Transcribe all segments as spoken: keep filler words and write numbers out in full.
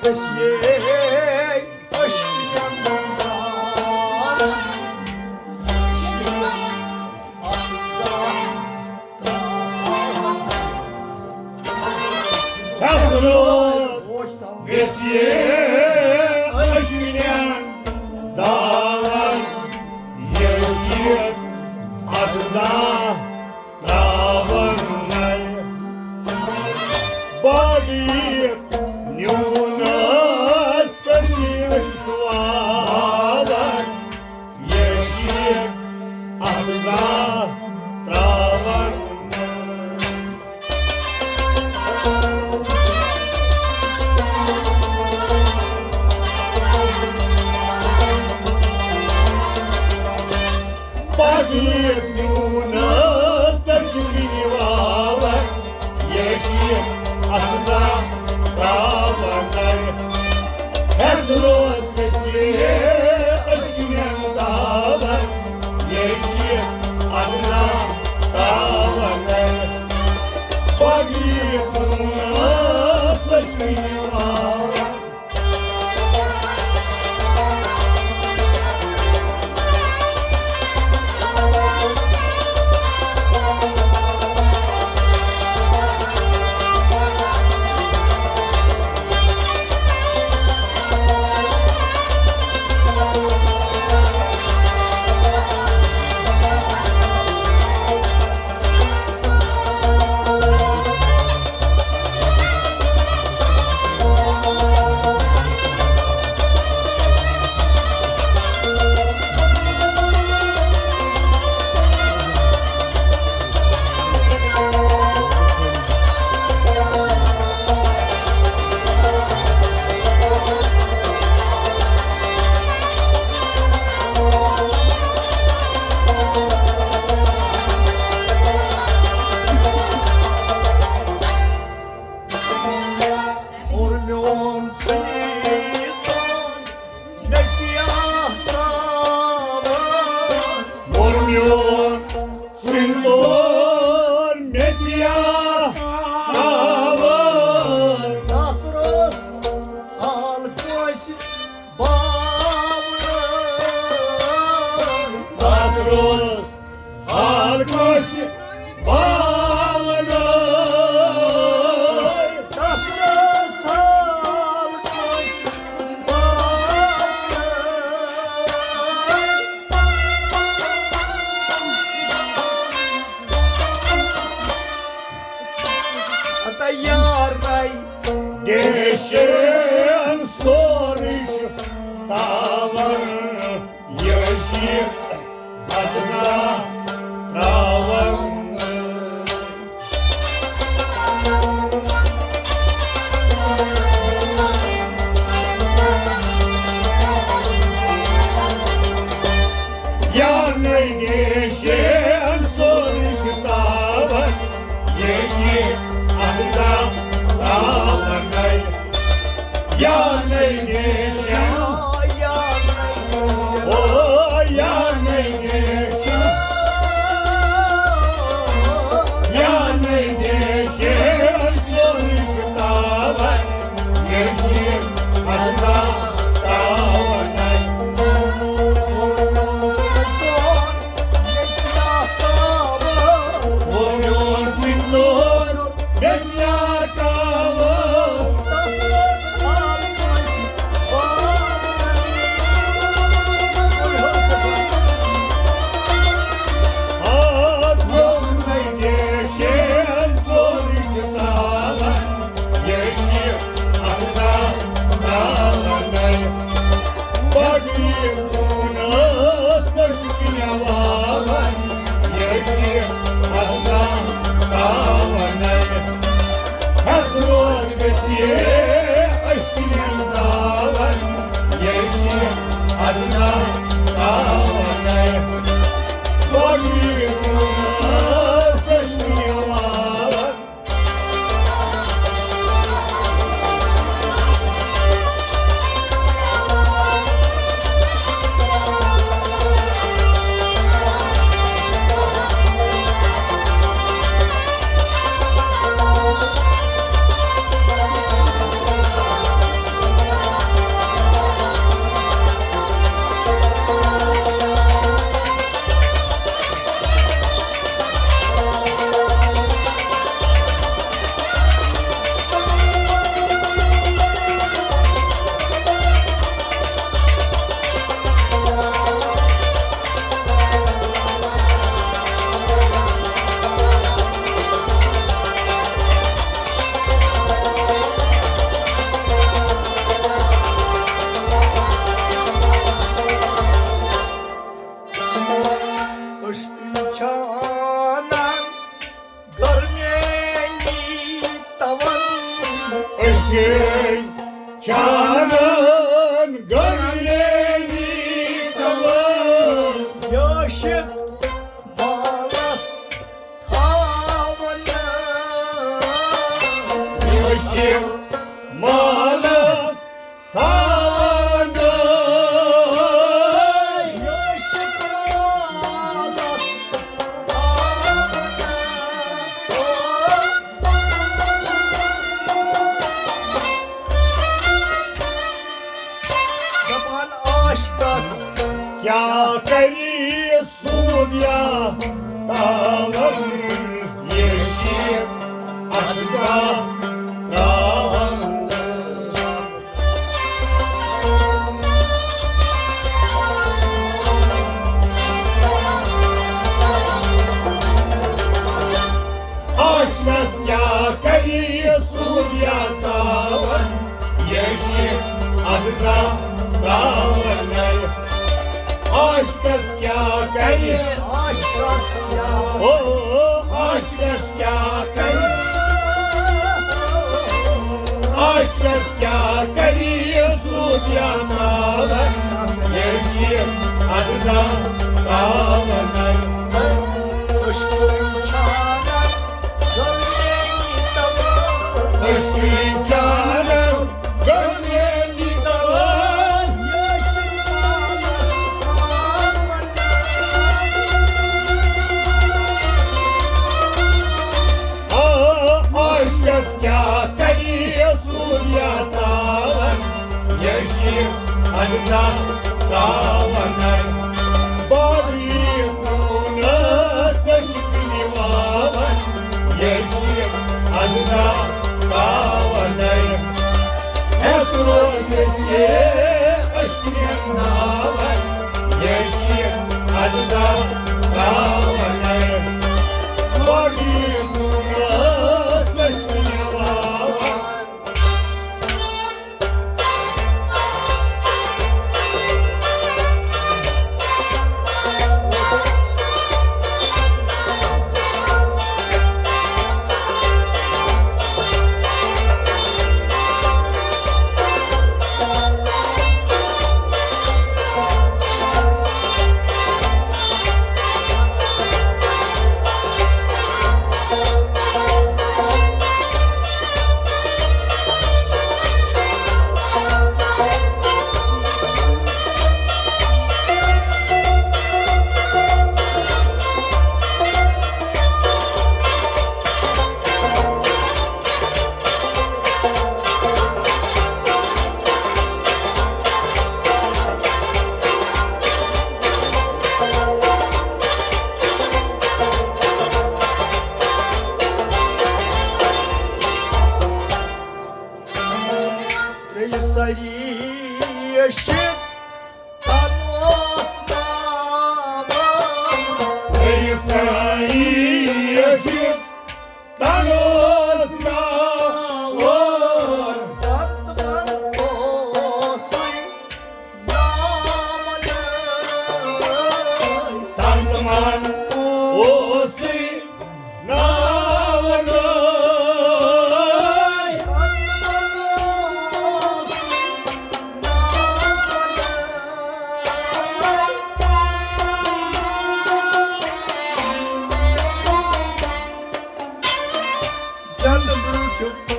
أسۍ یے أسۍ چھِ چندن دار۔ حسرت گژھِ أچھنٮ۪ن داوَن، یہِ چھِ اَتھ داہ ترٛاوَن۔ باقٕے نیوٗنَس أچھ والَن، یہِ چھِ اَتھ داہ ترٛاوَن۔ بس ییٖژ نیوٗنَس تٔچھِ واوَن، یہِ چھِ اَتھ داہ ترٛاوَن۔ ہٮ۪س روز گژھِ أچھنٮ۪ن داوَن، یہِ چھِ اَتھ داہ ترٛاوَن۔ پگلی پوٗنٛژ سٔتمہِ واوَن۔ اور میون سلیمان مےٚ ژیاہ ترٛاوان۔ اور میون سُنٛدور مےٚ ژیاہ ترٛاوان۔ ناصرس حال کٲنٛسہِ باوان۔ ناصرس حال کٲنٛسہِ باوان۔ تسلس حال کٲنٛسہِ باوان۔ ہتا یارے ڈیشن سورُے چھُ تاوان۔ یہِ رشیٖد بدلا تراوان۔ یا نگیشن سورُے چھُ تاوان، یہِ چھِ اَتھ تراوان۔ یا نگیشن، او یا نگیشن، یا نگیشن سورُے چھُ تاوان، یہِ چھِ اَتھ تراوان۔ او میون سُہ نور، مےٚ کیٛاہ کاوٕ؟ آ، یومے گیشن سورُے چھُ تاوان، یہِ چھِ اَتھ تاوان۔ باقٕے پونٛسہٕ پٲٹھۍ چھِ مےٚ واوان، یہِ چھِ اَتھ تاوان۔ حسرت گژھِ أچھنٮ۪ن تاوان، یہِ چھِ اَتھ تاوان۔ باقٕے پونٛسہٕ چھِ مےٚ واوان، أسۍ چھِ چانن گۄڈٕنِچ زبان۔ یہِ عٲشِق مالس تھاوان۔ یہِ عٲشِق مالس تھاوان۔ یہِ عٲشِق مالس دپان عاشقس کیٛاہ کرِ سوٗد یا تاوَن، یہِ چھِ اَتھ گاہ تاوَن۔ عاشقس کیٛاہ کرِ سوٗد یا تاوَن، یہِ چھِ اَتھ گاہ تاوَن۔ عاشقس کیٛاہ کرِ؟ عاشقس کیٛاہ؟ او، عاشقس کیٛاہ کرِ؟ عاشقس کیٛاہ کرِ؟ سوٗد یا تاوَن، یہِ چھِ اَتھ گاہ تاوَن۔ عشقٕچ چھانَن گٔے تَوَن۔ عشقٕچ چھانَن گٔے تَوَن۔ آ، عاشقس کیٛاہ کرِ سوٗد یا تاوَن، یہِ چھِ اَتھ گاہ تاوَن۔ باغی نوٗنہٕ دٔچھِنہِ واوَن، یہِ چھِ اَتھ گاہ تاوَن۔ ہٮ۪س روزنَس یہِ أچھِ ناوَن، یہِ چھِ اَتھ گاہ تاوَن۔ باغی نوٗنہٕ دٔچھِنہِ واوَن۔ ترٛیٚیہِ سَری عشق تَن اوس ناوان۔ ترٛیٚیہِ سَری عشق تَن اوس ناوان۔ تَن تَن اوسُے ناوان۔ تَن تَن اوسُے ناوان۔ زَن برٛونٛٹھ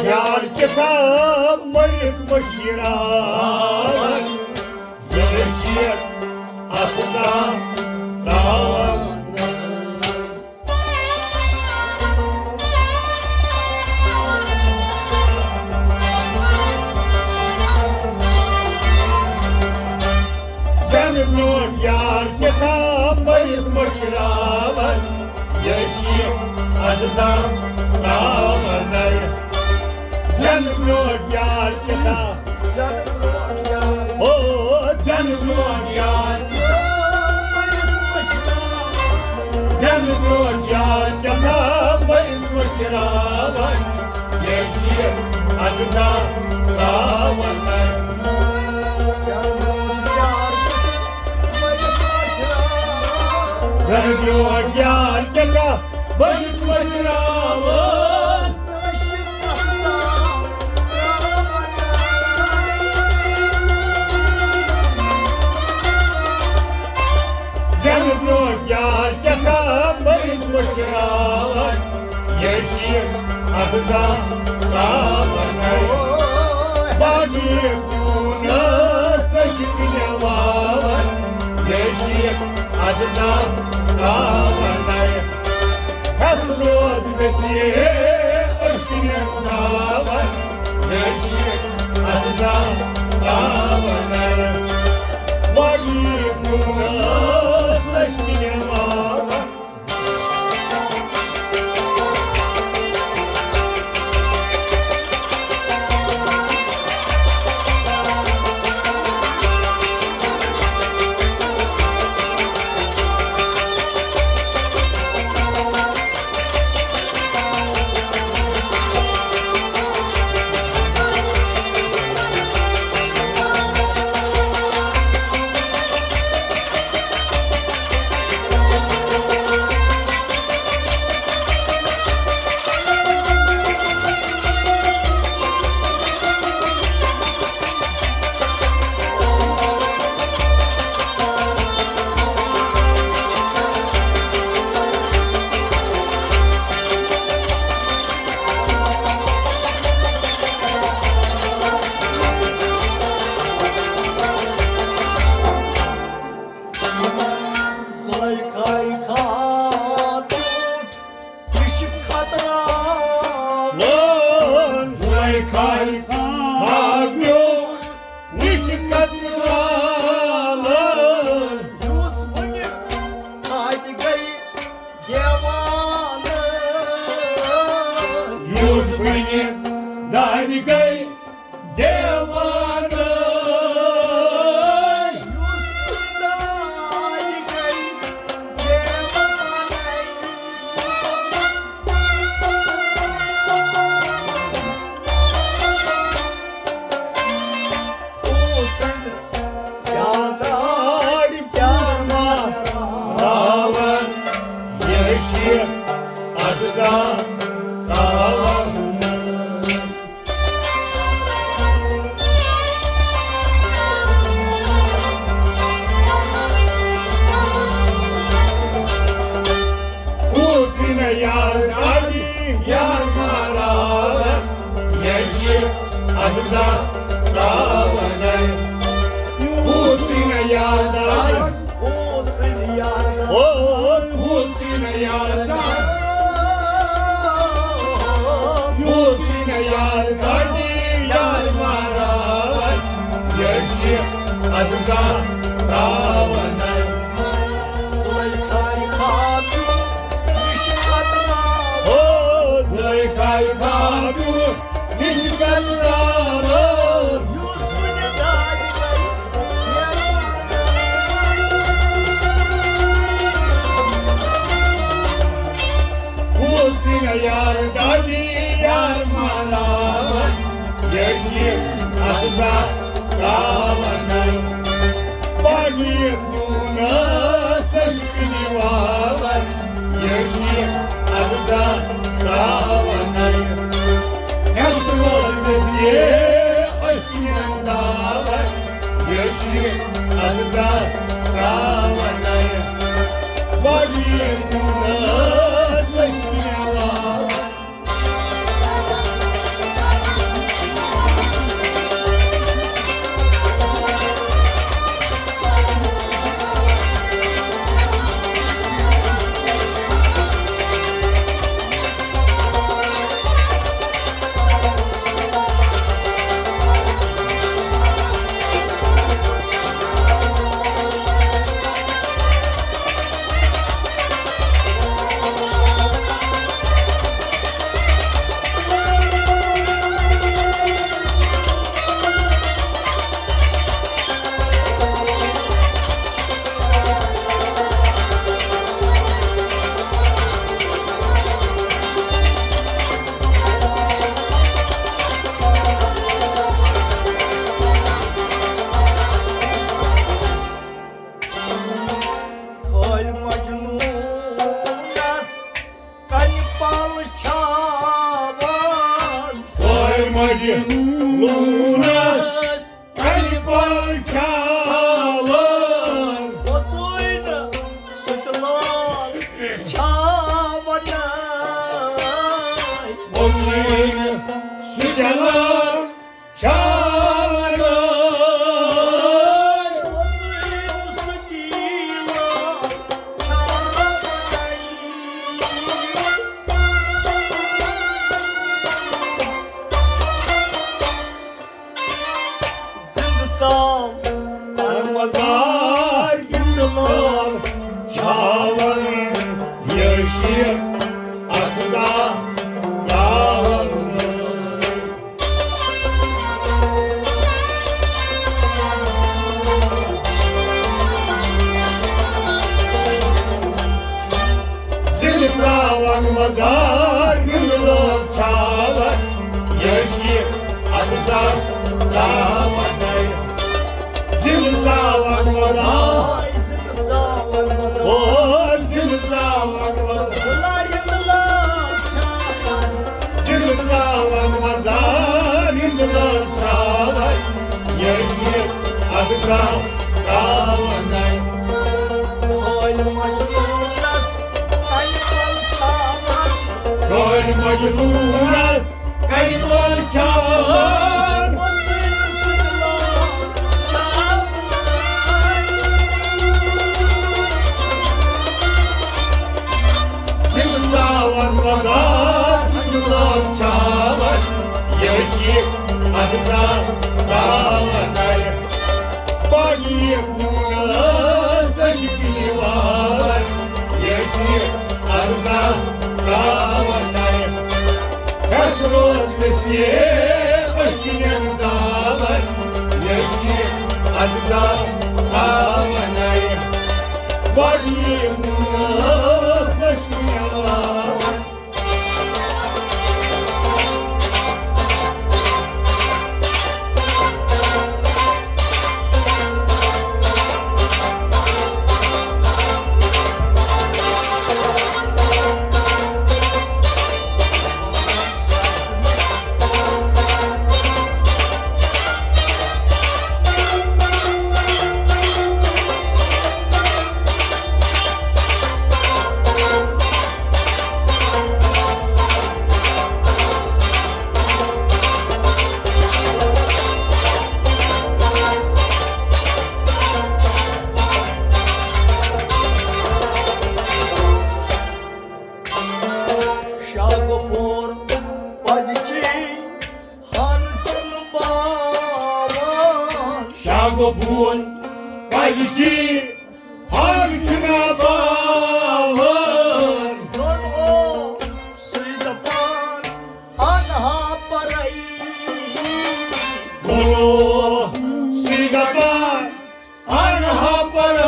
یار کِتاب مٔرِتھ مٔشراوان۔ یہِ رٔشیٖد اَتھ گاہ تاوَن۔ زَن برٛونٛٹھ یار کِتاب پٔرِتھ مٔشراوَن، یہِ چھِ اَتھ گاہ تاوَن۔ زَن برٛونٛٹھ یار کِتاب، زَن برٛونٛٹھ یار، او، زَن برٛونٛٹھ یار، زَن برٛونٛٹھ یار کِتاب پٔرِتھ مٔشراوَن، یہِ چھِ اَتھ گاہ تاوَن۔ زَن برٛونٛٹھ یار کِتاب پٔرِتھ مٔشراوَن۔ اَتھ زانٛہہ تاوَن نَے۔ باقٕے یوٗنَس ژٔجِکھ نٮ۪ماوَن، یہِ چھِ اَتھ زانٛہہ تاوَن نَے۔ ہٮ۪س روز گژھِ أچھ نٮ۪ماوَن، یہِ چھِ اَتھ زانٛہہ تاوَن نَے۔ باقٕے یوٗنَس ژٔجِکھ نٮ۪ماوَن۔ زلیخای خاتون، یہِ چھِ خطرہ۔ زلیخای خاتون، یہِ چھِ خطرہ۔ یُس وٕنہِ دادِ گٔے دیوانہٕ۔ یُس وٕنہِ دادِ گٔے دیوانہٕ۔ یُس وٕنہِ دادِ گٔے دیوانہٕ۔ اوسُن یاد آے کیٛاہ ماراوان، یہِ چھِ اَتھ زانٛہہ تاوَن۔ اوسُن یاد آے یار ماراوان، یہِ چھِ اَتھ زانٛہہ تاوَن۔ اوسُن یاد آے، اوسُن یاد آے، اوسُن یاد آے، اوسُن یاد آے یار ماراوان، یہِ چھِ اَتھ زانٛہہ تاوَن۔ زلیخای خاتون، یہِ چھِ خطرہ۔ او، زلیخای خاتون، یہِ چھِ خطرہ۔ یُس وٕنہِ دادِ گٔے۔ اوسُن یار دادِ یار ماراوان، یہِ چھِ اَتھ زانٛہہ تاوَن۔ باقٕے یوٗنَس ژٔجِکھ نٮ۪ماوَن، یہِ چھِ اَتھ زانٛہہ تاوَن۔ ہٮ۪س روز گژھِ أچھ نٮ۪ماوَن، یہِ چھِ اَتھ زانٛہہ تاوَن۔ باقٕے یوٗنَس ژٔجِکھ نٮ۪ماوَن۔ کھٲلۍ مجنوٗنس کنہِ پل چھاوان۔ کھٲلۍ مجنوٗنس کنہِ پل چھاوان۔ وۄژٕے نہٕ سُہ تہِ لال چھاونَے۔ زِندٕ زاوَن وَزان۔ او زِندٕ زاوَن وَزان۔ زِندٕ زاوَن وَزان، زِندٕ زاوَن۔ یہِ چھِ اَدٕ گاو تاوَنَے۔ کٲلۍ مجنوٗنَس کَنہِ تَل چھاوَن۔ کٲلۍ مجنوٗنَس کَنہِ تَل چھاوَن۔ زِندٕ زاوَن وَزان، زِندٕ زاوَن چھاوَن۔ یہِ چھِ اَدٕ گاو تاوَنَے۔ پاجی کوٗنَس أسۍ چھِ واوَن۔ یہِ چھِ اَدٕ گاو تاوَنَے۔ اَسہِ روز گژھِ أچھِ نٮ۪ن داوَن۔ یہِ چھِ اَدٕ گاو تاوَنَے۔ پاجی کوٗنَس أسۍ چھِ واوَن۔ شاہ غفور پزچی ہر چھُنہٕ باوان۔ شاہ غفور پزچی ہر چھُنہٕ باوان۔ دۄن اوسُے دپان اَنہا پرٲے۔ دۄن اوسُے دپان اَنہا پرٲے۔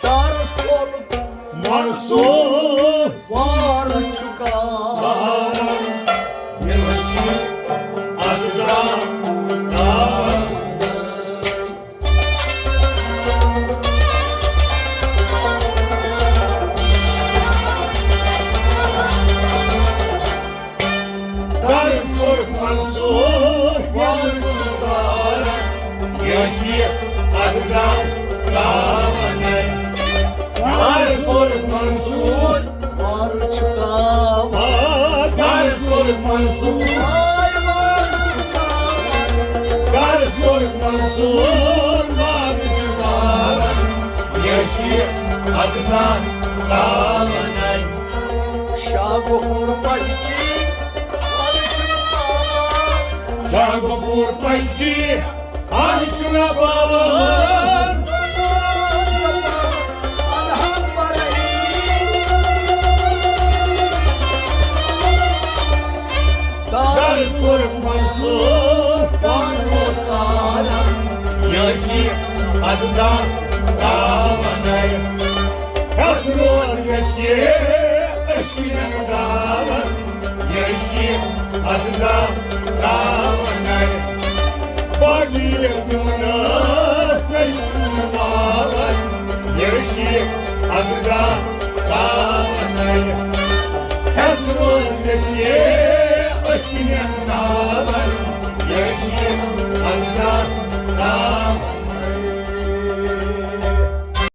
دارس کول منصور وار چھُکا۔ یہِ چھِ اَدٕ گاو تاوَن۔ دارس کول منصور وار چھُکا۔ یہِ چھِ اَدٕ گاو تاوَنَے۔ دارس کول منصور وار چھُکا۔ دارس کول منصور۔ دارس کول منصور وار چھُکا۔ یہِ چھِ اَدٕ گاو تاوَنَے۔ شاہ غفور پزچی ہر چھُنہٕ باوان۔ شاہ غفور پزچی ہر چھُنہٕ باوان۔ دارس کول منصور وار چھُکا۔ یہِ چھِ اَدٕ گاو تاوَنَے۔ اَسہِ روز گژھِ أچھِ نٮ۪ن داوَن۔ یہِ چھِ اَدٕ گاو تاوَنَے۔ پاجی کوٗنَس أسۍ چھِ واوَن۔ یہِ چھِ اَدٕ گاو تاوَنَے۔ اَسہِ روز گژھِ أچھِ نٮ۪ن داوَن۔ یہِ چھِ